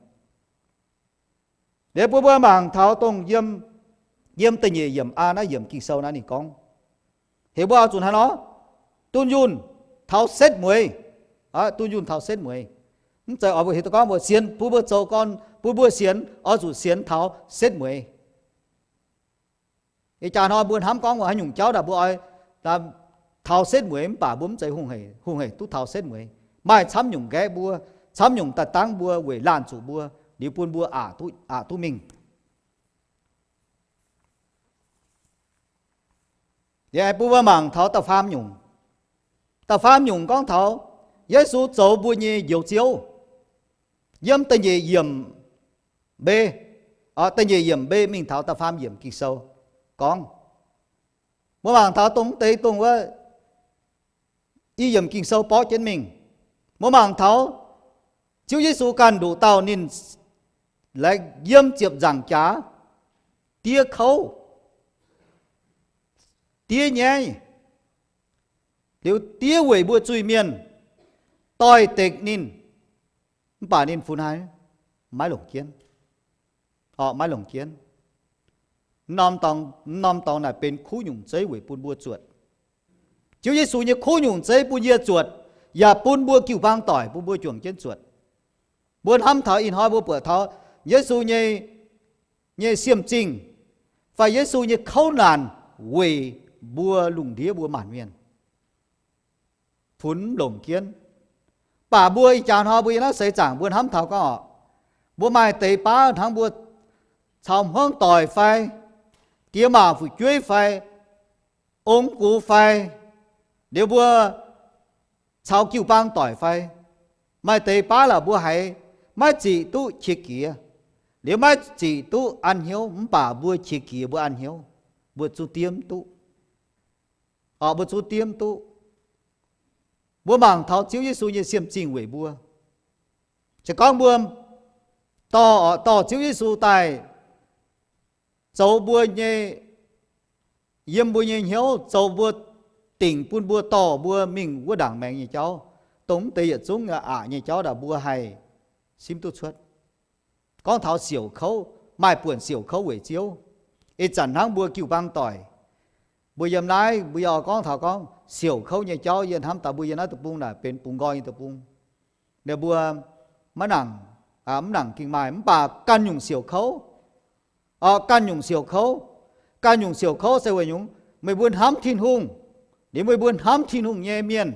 Liuz bun mbuo mangc taux dongh yiem, yiem da'nyeic yiemc aa naaiv yiemc Ging-Sou naaiv ninh gorngv, heuc mbuo oix zuqc hnangv nor, dunh yunh taux setv mueiz. Dunh yunh taux setv mueiz. Mv zeiz oix mbuo heuc duqv gorngv mbuo sienx, bun mbuo zoux gorn, bun mbuo sienx oix zuqc sienx taux setv mueiz. Ih jaax hnoi mbuo hnamv gorngv haaix nyungc jauv naaic mbuo oix taux setv mueiz, mv baac mbuo mv zeiz hungh hec duqv taux setv mueiz. Maaih camv nyungc nqaeqv mbuo, camv nyungc daaih dangv mbuo weic laanh zuqc mbuo, liuz bun mbuo aqc duqv mingh. Yie bun mbuo mangc taux da'faam nyungc. Da'faam nyungc gorngv taux Yesu zoux mbuo nyei Njoux Ziouv. Yiem da'nyeic yiemc mbe, da'nyeic yiemc mbe mingh taux da'faam yiemc Ging-Sou gorngv, mbuo mangc taux dongh deix dongh wuov i yiemc Ging-Sou borqv jienv mingh. Mbuo mangc taux Ziouv Yesu ganh nduqc dauh ninh laengz yiem ziepc nzaangc jaax, diev kouv, diev nyaiv, liuz diev weic mbuo zuiz-mienh doix-dekc ninh, mv baac ninh funx haaix? Maiv longc jienv. Orqc, maiv longc jienv. Norm dorngx, norm dorngx naaic benx kuv nyungc zeiv weic bun mbuo zuotc. Ziouv Yesu nyei kuv nyungc zeiv bun yie zuotc, yaac bun mbuo jiu-baang doic, bun mbuo juangc jienv zuotc. Mbuo hnamv taux ih hnoi mbuo buatc taux Yesu nyei, nyei siem zingh, fai Yesu nyei kouv naanc weic mbuo lungh ndiev mbuo maanc mienh funx mv longc jienv. Baac mbuo ih jaax hnoi mbuo yiem naaiv seix zaangc mbuo hnamv taux gorngv orqc, mbuo maaih deix baav hnangv mbuo caux hmuangv doic fai diex maac fu'jueiv fai ong gux fai, liuz mbuo caux jiu-baang doic fai, maaih deix baav laac mbuo haiz maiv ziqc duqv qiex jiez, liuz maiv ziqc duqv an hnyouv, mv baac mbuo qiex jiez mbuo an hnyouv, mbuo zuqc diev mv duqv. Orqc, mbuo zuqc diev mv duqv. Mbuo mangc taux Ziouv Yesu nyei siem zingh weic mbuo. Se gorngv mbuo dorh, orqc, dorh Ziouv Yesu daaih zoux mbuo nyei, yiem mbuo nyei hnyouv, zoux mbuo, dingc bun mbuo, dorh mbuo mingh wuov ndaangc maengx nyei jauv, dongh mv deix yietc zungv aqc nyei jauv naaic mbuo haih simv duqv cuotv. Gorngv taux siouc kouv, maaih buonc siouc kouv weic Ziouv. Ih zanc hnangv mbuo jiu-baang doic, mbuo yiem naaiv mbuo yaac gorngv taux gorngv siouc kouv nyei jauv, yie hnamv daaih mbuo yiem naaiv deic-bung naaic benx bungx nqoi nyei deic-bung. Ninh mbuo maiv nangc, mv nangc ging maaih, mv baac ganh nyungc siouc kouv. Orqc, ganh nyungc siouc kouv. Ganh nyungc siouc kouv se weic nyungc meih mbuo hnamv Tin-Hungh, liuz meih mbuo hnamv Tin-Hungh nyei mienh,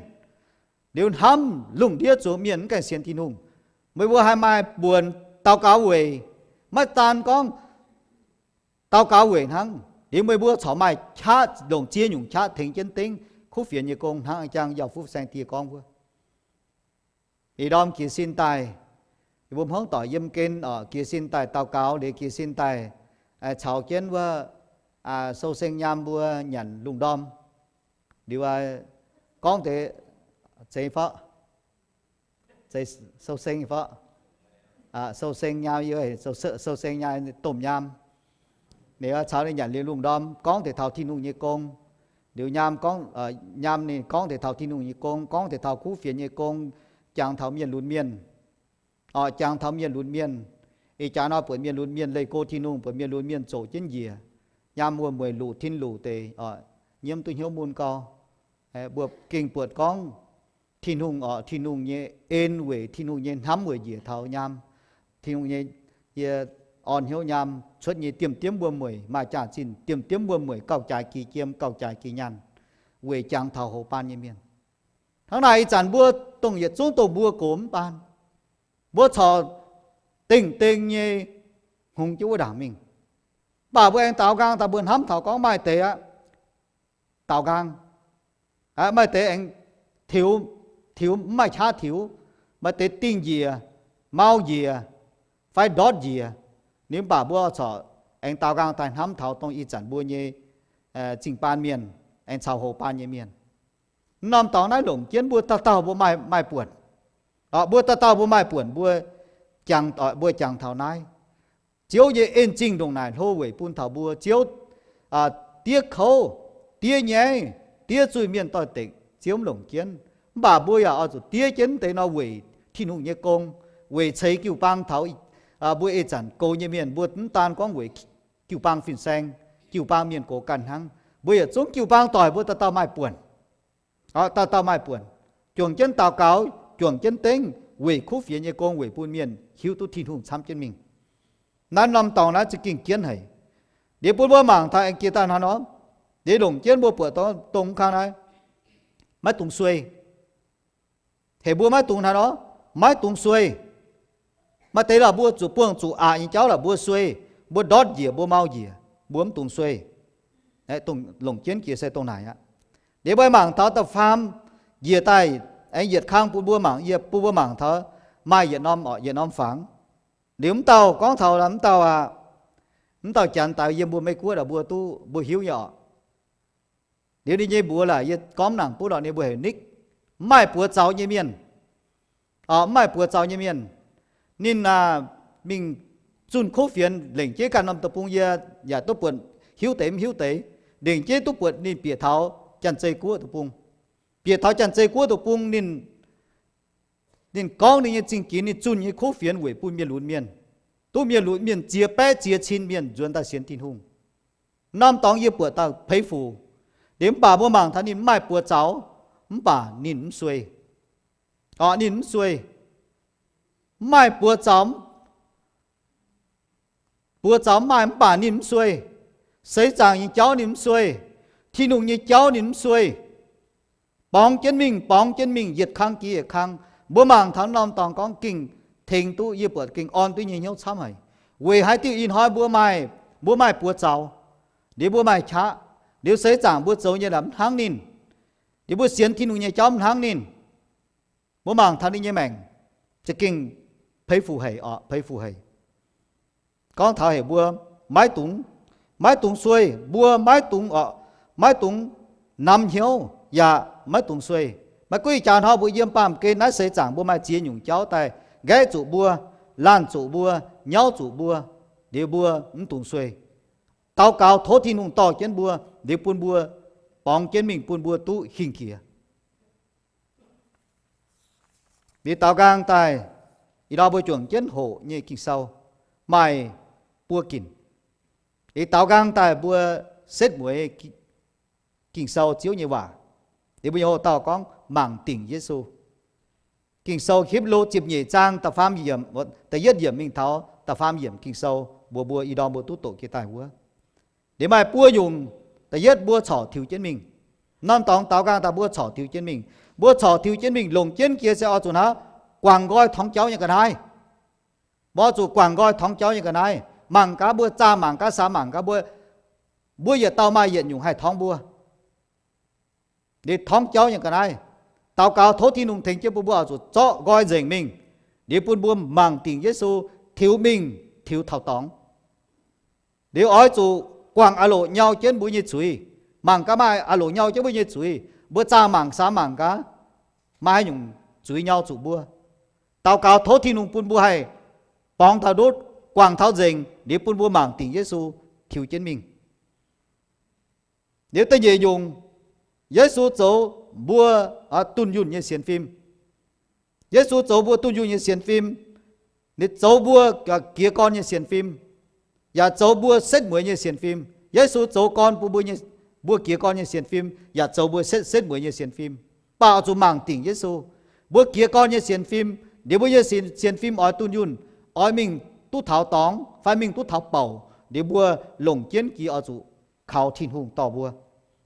liuz hnamv lungh ndiev zuangx mienh mv gaengh sienx Tin-Hungh, meih mbuo haih maaih buonc daux gaux weic. Maiv daan gorngv daux gaux weic hnangv, liuz meih mbuo corc maaih qaqv longc ziex nyungc qaqv tengx jienv dengv kuv fienx nyei gong hnangv jang Yauh Fuv Saeng Die gorngv wuov. Ih ndorm jiez sin daaih, yie mbuo hmuangv doic yiem gen orqc, jiez sin daaih daux gaux liuz jiez sin daaih caux jienv wuov sou seng nyaam mbuo nyanc lungh ndorm. Liuz gorngv deix, zeiz fai? Zeiz sou seng fai? Sou seng nyaam, sou seng nyaam, domh nyaam. Ninh caux ninh nyanc liuz lungh ndorm gorngv deix taux Tin-Hungh nyei gong. Liuz nyaam gorngv, nyaam ninh gorngv deix taux Tin-Hungh nyei gong, gorngv deix taux kuv fienx nyei gong, jangx taux mienh lunx mienh, jangx taux mienh lunx mienh. Ih jaax nor buatc mienh lunx mienh leih go Tin-Hungh, buatc mienh lunx mienh zoqc jienv njiec. Nyaam wuom-mueic luqc tin luqc deix, nyiemv duqv hnyouv mun gau. Mbuo gengh buatc gorngv Tin-Hungh, Tin-Hungh nyei en weic, Tin-Hungh nyei hnamv weic njiec taux nyaam. Tin-Hungh nyei, yie orn hnyouv nyaam cuotv nyei diemv diemv wuom-mueic maaih jaax-zinh, diemv diemv wuom-mueic gauh jaaix gih jiem, gauh jaaix gih nyaanh, weic jangx taux houx baan nyei mienh. Hnangv naaic ih zanc mbuo dongh yietc zungv dongh mbuo gox mv baan, mbuo corc dengh dengh nyei hngongx jienv wuov ndaangc mingh. Mv baac mbuo aengx daaux nqaang daaih mbuo hnamv taux gorngv maaih deix aqv, daaux nqaang, maaih deix aengx tiux, tiux mv maaih qaqv tiux, maaih deix dingh njiec, mau njiec, fai ndortv njiec. Ninh mv baac mbuo corc aengx daaux nqaang daaih hnamv taux dongh ih zanc mbuo nyei zingh baan mienh aengx caux houx baan nyei mienh. Norm dorngx naaiv longc jienv mbuo dauh dauh mbuo maaih, maaih buonc. Mbuo dauh dauh mbuo maaih buonc, mbuo jangx, mbuo jangx taux naaiv. Ziouv nyei en zingh ndongc naaic hlo weic bun taux mbuo. Ziouv diev kouv, diev nyaiv, diev zuiz mienh doix-dekc, Ziouv mv longc jienv. Mv baac mbuo yaac oix zuqc diev jienv deix nor weic Tin-Hungh nyei gong, weic ceix jiu-baang taux mbuo ih zanc goux nyei mienh. Mbuo mv daan gorngv weic jiu-baang fin-saeng, jiu-baang mienh gox ganh hnangv. Mbuo yietc zungv jiu-baang doic mbuo dauh dauh maaih buonc. Dauh dauh maaih buonc. Juangc jienv daux gaux, juangc jienv dengv weic kuv fienx nyei gong weic bun mienh hiuv duqv Tin-Hungh camv jienv mingh. Naaiv norm dorngx naaiv za'gengh jienv haic. Liuz bun mbuo mangc taux aengx jiex daaih hnangv nor, liuz longc jienv mbuo buatc dongh kang naaiv maiv dungx suei. Heuc mbuo maiv dungx hnangv nor, maiv dungx suei. Maaih deix lorqc mbuo zuqc buangh zuqc aqc nyei jauv lorqc mbuo suei, mbuo ndortv njiec, mbuo mau njiec, mbuo mv dungx suei. Longc jienv jiex se dongh naaic aqv. Liuz mbuo mangc taux da'faam njiec daaih, aengx yietc kang bun mbuo mangc, yie bun mbuo mangc taux maaih yietc norm, yietc norm fangx. Liuz mv dauh gorngv taux mv dauh aqv, mv dauh janx daaih yiem mbuo Meiv Guoqv lorqc mbuo duqv mbuo hiuv nyei orqc. Liuz ninh nyei mbuox laaix yie gorngv nangc buv lorqc ninh mbuo heuc Nick, mv maaih buoz zaux nyei mienh. Mv maaih buoz zaux nyei mienh. Ninh mingh zunh kuv fienx lengc jeiv ganh norm deic-bung, yie yaac duqv buatc hiuv deix mv hiuv deix. Lengc jeiv duqv buatc ninh bieqc taux Janx-Zei Guoqv deic-bung. Bieqc taux Janx-Zei Guoqv deic-bung ninh, ninh gorngv ninh nyei zingh ginx, ninh zunh nyei kuv fienx weic bun mienh lunx mienh, duqv mienh lunx mienh ziex baeqv ziex cin mienh nzuonx daaih sienx Tin-Hungh. Norm dorngx yie buatc daaih peix fuc. Liuz mv baac mbuo mangc taux ninh mv maaih buoz zaux, mv baac ninh mv suei. Orqc, ninh mv suei. Mv maaih buoz zaux, buoz zaux mv maaih mv baac ninh mv suei. Seix zaangc nyei jauv ninh mv suei. Tin-Hungh nyei jauv ninh mv suei. Borngz jienv mingh, borngz jienv mingh, yietc kang jiex yietc kang. Mbuo mangc taux norm dorngx gorngv gengh tengx duqv, yie buatc gengh orn duqv nyei hnyouv camv haic. Weic haaix diuc ih hnoi mbuo maaih, mbuo maaih buoz zaux, liuz mbuo maaih qaqv, liuz seix zaangc mbuo zoux nyei la'mv hnangv ninh, liuz mbuo sienx Tin-Hungh nyei jauv mv hnangv ninh. Mbuo mangc taux ninh nyei maengc za'gengh peix fuc haic orqc, peix fuc haic. Gorngv taux heuc mbuo maiv dungx, maiv dungx suei, mbuo maiv dungx orqc, maiv dungx namx hnyouv yaac maiv dungx suei. Maiv gunv ih jaax hnoi mbuo yiem baamh gen naaiv seix zaangc mbuo maaih ziex nyungc jauv daaih nqaeqv zuqc mbuo, laanh zuqc mbuo, nyauv zuqc mbuo, liuz mbuo mv dungx suei. Daux gaux tov Tin-Hungh dorh jienv mbuo, liuz bun mbuo borngz jienv mingh bun mbuo duqv hingh jiex. Liuz daaux nqaang daaih, ih ndorm mbuo juangc jienv hoqc nyei Ging-Sou maaih buo ginc. Liuz daaux nqaang daaih mbuo setv mueiz Ging-Sou Ziouv nyei waac. Liuz mbuo nyei hoc-dauh gorngv mangc dingc Yesu. Ging-Sou Hipv^lu ziepc nyeic zaang da'faam yiemc, da'yietv yiemc mingh taux da'faam yiemc Ging-Sou mbuox mbuo ih ndorm mbuo duqv doqc jiex daaih wuov. Liuz maaih buo nyungc, da'yietv mbuo corc tiux jienv mingh. Norm dorngx daaux nqaang daaih mbuo corc tiux jienv mingh. Mbuo corc tiux jienv mingh longc jienv jiex se oix zuqc hnangv guangc nqoi torngx jauv nyei ga'naaiv. Mbuo oix zuqc guangc nqoi torngx jauv nyei ga'naaiv. Mangc gaax mbuo zaah mangc gaax, saax mangc gaax mbuo, mbuo yietc dauh maaih yietc nyungc haih torngv mbuo. Liuz torngv jauv nyei ga'naaiv, daux gaux tov Tin-Hungh tengx jienv bun mbuo oix zuqc zorqv nqoi nzengc mingh. Liuz bun mbuo mangc dingc Yesu, tiux mingh, tiux taux dorngx. Liuz oix zuqc guangc a'loc nyau jienv mbuo nyei zuiz. Mangc gaax maaih a'loc nyau jienv mbuo nyei zuiz. Mbuo zaah mangc saax mangc gaax, maaih haaix nyungc zuiz nyau zuqc mbuo. Daux gaux tov Tin-Hungh bun mbuo haih borngz taux ndutv, guangc taux nzengc, liuz bun mbuo mangc dingc Yesu, tiux jienv mingh. Liuz da'nyeic nyungc, Yesu zoux mbuo dunh yunh nyei sienx fim. Yesu zoux mbuo dunh yunh nyei sienx fim. Ninh zoux mbuo jiez gorn nyei sienx fim, yaac zoux mbuo setv mueiz nyei sienx fim. Yesu zoux gorn bun mbuo, mbuo jiez gorn nyei sienx fim, yaac zoux mbuo setv, setv mueiz nyei sienx fim. Mv baac oix zuqc mangc dingc Yesu. Mbuo jiez gorn nyei sienx fim, liuz mbuo nyei sienx, sienx fim oix dunh yunh, oix mingh duqv taux dorngx fai mingh duqv taux bouc, liuz mbuo longc jienv jiex oix zuqc kaux Tin-Hungh dorh mbuo.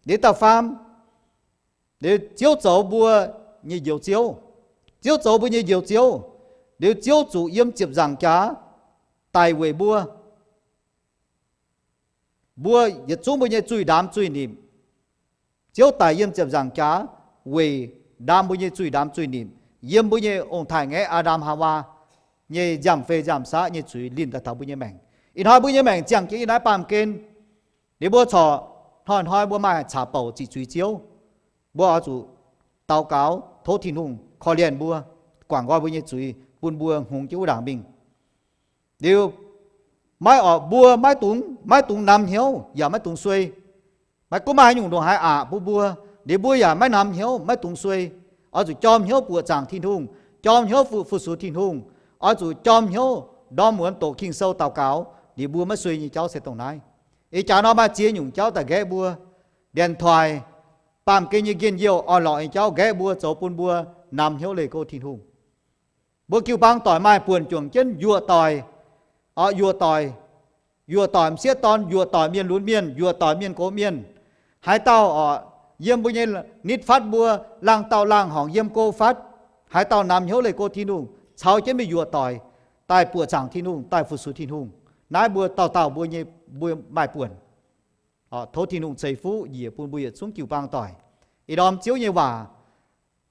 Liuz da'faam, liuz Ziouv zoux mbuo nyei Njoux Ziouv. Ziouv zoux mbuo nyei Njoux Ziouv, liuz Ziouv zuqc yiem ziepc nzaangc jaax daic weic mbuo, mbuo yietc zungv mbuo nyei zuiz-ndaamz zuiz-nimc. Ziouv daic yiem ziepc nzaangc jaax weic ndaam mbuo nyei zuiz-ndaamz zuiz-nimc, yiem mbuo nyei ong-taaix-ngaeqv Aa^ndam Haawaa nyei nziaamv-fei nziaamv-saqv nyei zuiz linh daaih taux mbuo nyei maengc. Ih hnoi mbuo nyei maengc ziangh jienv yiem naaiv baamh gen, liuz mbuo corc hnoi-hnoi mbuo maaih caax bouc ziqc zuiz Ziouv. Mbuo oix zuqc daux gaux tov Tin-Hungh korv-lienh mbuo, guangc nqoi mbuo nyei zuiz, bun mbuo hngongx jienv wuov ndaangc mingh. Liuz maiv oix, mbuo maiv dungx, maiv dungx namx hnyouv yaac maiv dungx suei. Maiv gunv maaih haaix nyungc ndongc haaix aqc bun mbuo, liuz mbuo yaac maiv namx hnyouv, maiv dungx suei. Oix zuqc jorm hnyouv buoqc zaangc Tin-Hungh, jorm hnyouv fu-, fu-sux Tin-Hungh. Oix zuqc jorm hnyouv ndorm muonz doqc Ging-Sou daux gaux, liuz mbuo maiv suei nyei jauv se dongh naaiv. Ih jaax nor maaih ziex nyungc jauv daaih nqaeqv mbuo. Điện thoại, baamh gen nyei njien-youh, orn-lorqc nyei jauv nqaeqv mbuo, zoux bun mbuo namx hnyouv leih go Tin-Hungh. Mbuo jiu-baang doic maaih buonc juangc jienv yuoqc doic, oc, yuoqc doic, yuoqc doic m'sieqv dorn, yuoqc doic mienh lunx mienh, yuoqc doic mienh gox mienh. Haaix dauh, oc, yiem mbuo nyei nitv fatv mbuo, laangh dauh laangh horngc yiem go fatv, haaix dauh namx hnyouv leih go Tin-Hungh, caux jienv mingh yuoqc doic, daaih buoqc zaangc Tin-Hungh, daaih fu-sux Tin-Hungh. Naaiv mbuo dauh dauh mbuo nyei, mbuo maaih buonc. Oc, tov Tin-Hungh ceix fuqv njiec bun mbuo yietc zungv jiu-baang doic. Ih ndorm Ziouv nyei waac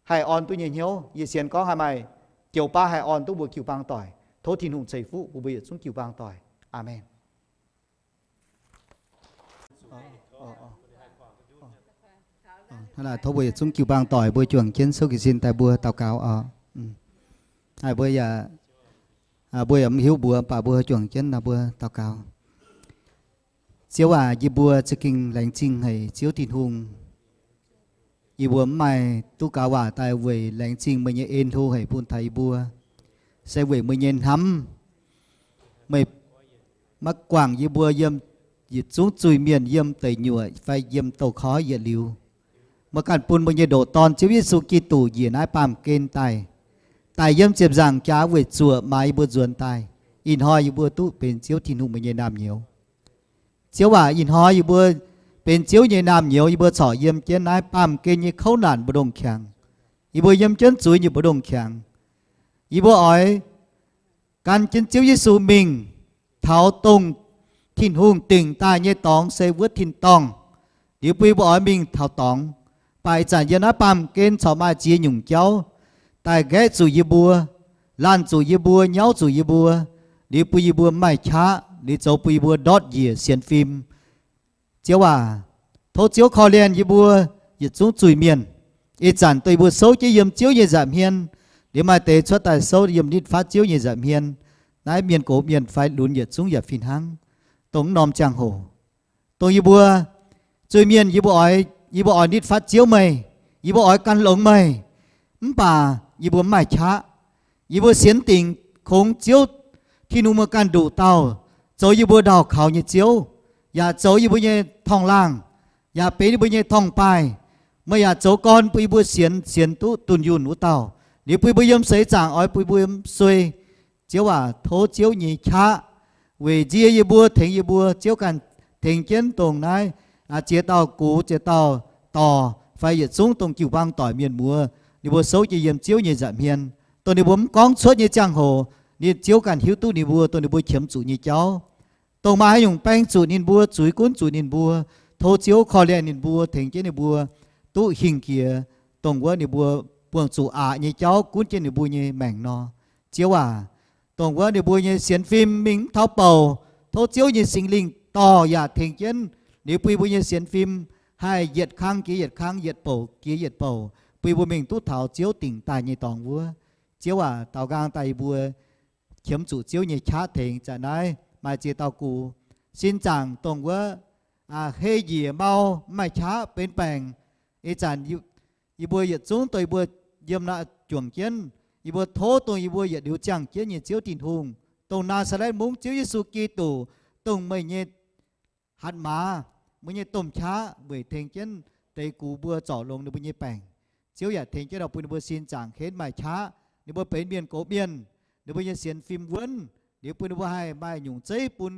haih orn duqv nyei hnyouv, yie sienx gorngv haih maaih joux baav haih orn duqv mbuo jiu-baang doic. Tov Tin-Hungh ceix fuqv bun mbuo yietc zungv jiu-baang doic. Aamen. Tov mbuo yietc zungv jiu-baang doic mbuo juangc jienv souv jiez sin daaih mbuo daux gaux oc. Haih mbuo yaac, mbuo yaac mv hiuv mbuox, mv baac mbuo juangc jienv nor mbuo daux gaux. Ziouv aac, yie mbuo za'gengh laengz zingh haic Ziouv Tin-Hungh. Yie mbuo mv maaih duqv gaux waac daaih weic laengz zingh meih nyei en hlo haic bun taux yie mbuo. Se weic meih nyei hnamv, meih maiv guangc yie mbuo yiem yietc zungv zuiz-mienh yiem deic nyuoqc fai yiem douz-koiv yietc liuz. Meih ganh bun meih nyei ndoqc Dorn Ziouv Yesu Giduc njiec naaiv baamh gen daaih, daic yiem ziepc nzaangc jaax weic zuoqc maaiz yie mbuo nzuonx daaih. Ih hnoi yie mbuo duqv benx Ziouv Tin-Hungh meih nyei naamh nyouz. Ziouv aac, ih hnoi yie mbuo benx Ziouv nyei naamh nyouz, yie mbuo corc yiem jienv naaiv baamh gen nyei kouv naanc mbu'ndongx qangx. Yie mbuo yiem jienv zuiz nyei mbu'ndongx qangx. Yie mbuo oix gan jienv Ziouv Yesu mingh taux dongh Tin-Hungh dingc daaih nyei dorngx se wuov tin-dorngh. Liuz bun yie mbuo oix mingh taux dorngx. Mv baac ih zanc yiem naaiv baamh gen corc maaih ziex nyungc jauv daaih nqaeqv zuqc yie mbuo, laanh zuqc yie mbuo, nyauv zuqc yie mbuo, liuz bun yie mbuo mv maaih qaqv, liuz zoux bun yie mbuo ndortv njiec sienx fim. Ziouv aac, tov Ziouv korv-lienh yie mbuo yietc zungv zuiz-mienh. Ih zanc dongh yie mbuo souv jienv yiem Ziouv nyei nza'hmien, liuz maaih deix cuotv daaih souv yiem nitv fatv Ziouv nyei nza'hmien. Naaiv mienh gox mienh fai lunx yietc zungv yaac fih hnangv. Dongh mv norm ziangh hoc, dongh yie mbuo zuiz-mienh, yie mbuo oix, yie mbuo oix nitv fatv Ziouv meih, yie mbuo oix gan longx meih, mv baac yie mbuo mv maaih qaqv. Yie mbuo sienx dingc kungx Ziouv Tin-Hungh meih ganh nduqc dauh zoux yie mbuo ndau kaux nyei Ziouv, yaac zoux yie mbuo nyei torngv-laangh, yaac benx yie mbuo nyei torngv-baaih. Meih yaac zoux gorn bun yie mbuo sienx, sienx duqv dunh yunh wuov dauh, liuz bun yie mbuo yiem seix zaangc oix bun yie mbuo yiem suei. Ziouv aac, tov Ziouv nyei qaqv weic nzie yie mbuo, tengx yie mbuo. Ziouv ganh tengx jienv dongh naaiv ziex dauh gux, ziex dauh dorh, fai yietc zungv dongh jiu-baang doic mienh muoz, ninh mbuo souv jienv yiem Ziouv nyei nza'hmien. Dongh ninh mbuo mv gorngv cuotv nyei ziangh hoc, ninh, Ziouv ganh hiuv duqv ninh mbuo, dongh ninh mbuo qiemx zuqc nyei jauv. Dongh maaih haaix nyungc baeng zuqc ninh mbuo, zuiz gunv zuqc ninh mbuo, tov Ziouv korv-lienh ninh mbuo, tengx jienv ninh mbuo duqv hingh jiex dongh wuov ninh mbuo buangh zuqc aqc nyei jauv gunv jienv ninh mbuo nyei maengc nor. Ziouv aac, dongh wuov ninh mbuo nyei sienx fim mingh mv taux bouc, tov Ziouv nyei Singx Lingh dorh yaac tengx jienv, liuz bun yie mbuo nyei sienx fim haih yietc kang jiex yietc kang, yietc bouc jiex yietc bouc, bun yie mbuo mingh duqv taux Ziouv dingc daaih nyei dorngx wuov. Ziouv aac, daaux nqaang daaih yie mbuo qiemx zuqc Ziouv nyei qaqv tengx. Zanc naaiv maaih ziex dauh gux, sin zaangc dongh wuov hei njiec mau, mv maaih qaqv, benx baengc. Ih zanc yie mbuo yietc zungv dongh yie mbuo yiem naaiv juangc jienv, yie mbuo tov dongh yie mbuo yietc liuz ziangh jienv nyei Ziouv Tin-Hungh, dongh Naa^saa^letv Mungv Ziouv Yesu Giduc, dongh meih nyei hatc maaz, meih nyei domh qaqv weic tengx jienv deix gux mbuo zorc longx ninh mbuo nyei baengc. Ziouv yaac tengx jienv oix bun ninh mbuo sin zaangc henv maaih qaqv, ninh mbuo benx mienh gox mienh, ninh mbuo nyei sienx fim wuonv, liuz bun ninh mbuo haih maaih nyungc zeiv bun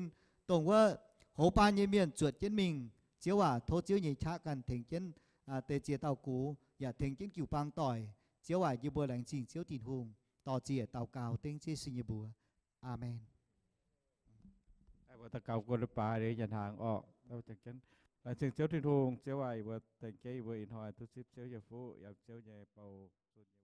dongh wuov hoz baan nyei mienh zuotc jienv mingh. Ziouv aac, tov Ziouv nyei qaqv ganh tengx jienv deix ziex dauh gux yaac tengx jienv jiu-baang doic. Ziouv aac, yie mbuo laengz zingh Ziouv Tin-Hungh, dorh ziex daux gaux dengv Yesu nyei mbuox. Aamen. Mbuo daux gaux guon leiz-baaix liuz nyanc hnaangx orqc. Laengz zingh Ziouv Tin-Hungh. Ziouv aac, yie mbuo tengx jienv yie mbuo ih hnoi duqv zipv Ziouv nyei fuqv yaac Ziouv nyei bou zunh nyei